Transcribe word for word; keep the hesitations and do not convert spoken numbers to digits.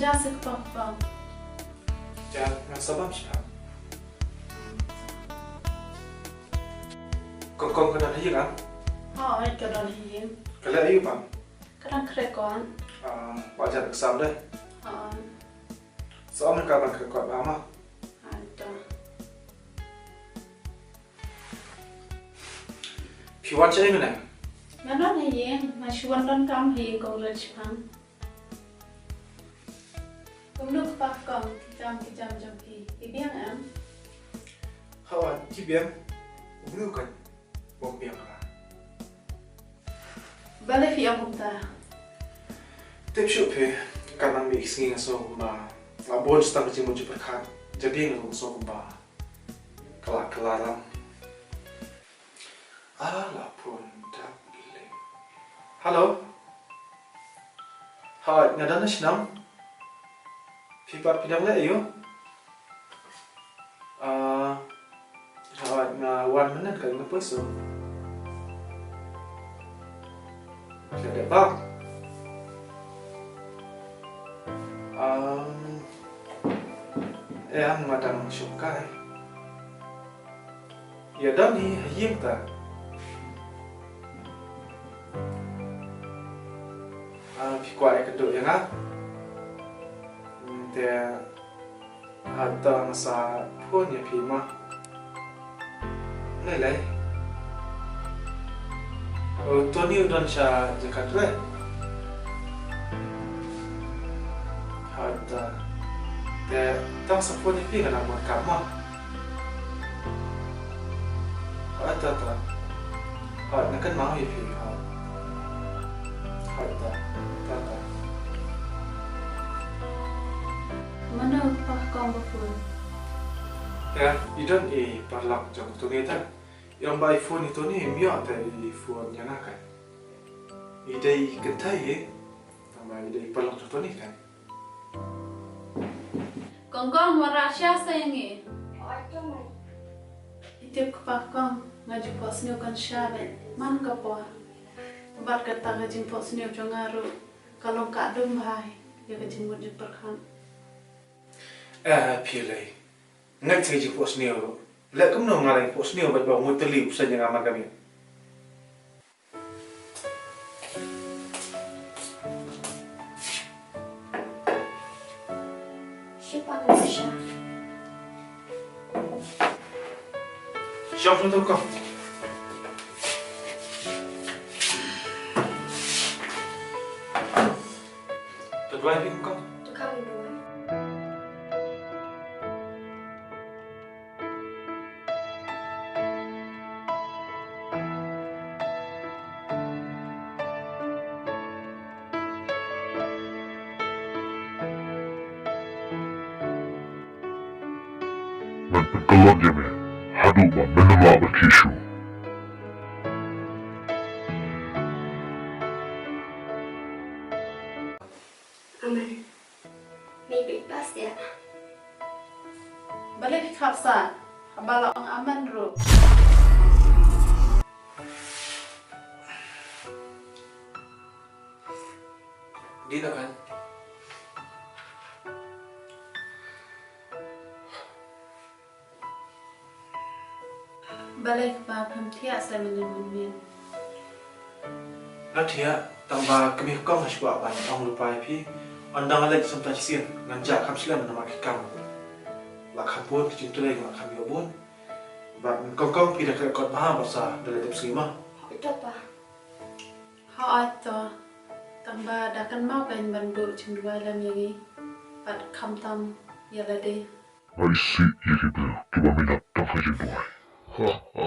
Sa kpa kpa. Ja, ngan sa bam sha. Kong kong ka don ha ïing? Hooid, ka don ha ïing. Ka leh aïu bam? Ka dang khreh kot. Ah, wat jan ka sam de. Hooid. Sa ong ka ban khreh kot bha ma. Hooid. Phi wan shaei mynne? Nga don ha ïing, nga shu wan don kam ha ïing kong Rajpang. Kumno kpa kong, ki kam ki jam jong phi, ki biang em? Hooid, ki biang. U briew kan bym biang ka. Balei phi ong kumta? Tip shuh phi, ka nang mih sngi nga sngew kumba la bun shuh tang ka jingmut jingpyrkhat. Jadien nga sngew kumba ka la kylla ram. Ah, la phone dap lei. Hello. Hooid, nga don ha shnong. Phi pat phi dang leh aïu? Ah, hooid, nga wan mynne ka, nga poi shuh. Leh dep bam. Um, eh, nga dang shong kai. Ïa don hi ha ïing ta. Ah, phi kwah ïakynduh ïa nga? Hmm, te, ah, to nga sa phone ïa phi ma. Lei lei. Oh, Tony u don sha jaka trei. Hooid ta. Te tang sa phone ïa phi nga nang bun kam ma. Hooid ta ta. Hooid, nga kynmaw ïa phi, hooid. Hooid ta. Ta ta. Mano kpa kong ba phone? Ïa, i don i paralok jong Tony ta. Ïa, ba i phone ïa Tony, im ïoh te i phone ïa nga kan. I dei i kynthei hi. Tang ba i dei i paralok jong Tony kan. Kong kong, wanrah sha sa ïa ngi. I tip kpa kong, nga ju phohsniew kan sha beit man ka por. Bad kata ka jingphohsniew jong nga ruh ka long ka dum bha ïa ka jingmut jingpyrkhat. Eh, phi lei. Ngeit sa ka jingphohsniew ruh. Leh kumno nga la phohsniew bad ba mut tylli u seng ïa nga man ka miet. Shipang Russia. Shong shong tu kong. Tu duwai phi kong. Tu kong duwai. Ngan pynkyllon ïa me haduh ba men ym lah ban khie shuh. Amen. Maybe pas ya. Balei phi khap sa? Haba la ong amen ruh. Dina kan. Balei kpa phim thiah sa mynnin mynnin? Nga thiah, tang ba kmie kong ha shuwa ban ong lypa ïa phi. Ynda nga leit sha sien, ngan jah kham slem namar ki kam. La kham bun ki jingtrei, la kham ïoh bun. Bad kong kong phi da khreh kot bha, bad sa da leit dep sngi ma. Hooid to pa. Hooid to. Tang ba da kynmaw kein ban buh jingduwai lem ïa ngi. Bad khamtam ïa lade. Nga isih ïa ki briew kiba minot tang ha jingduwai. Ha ha.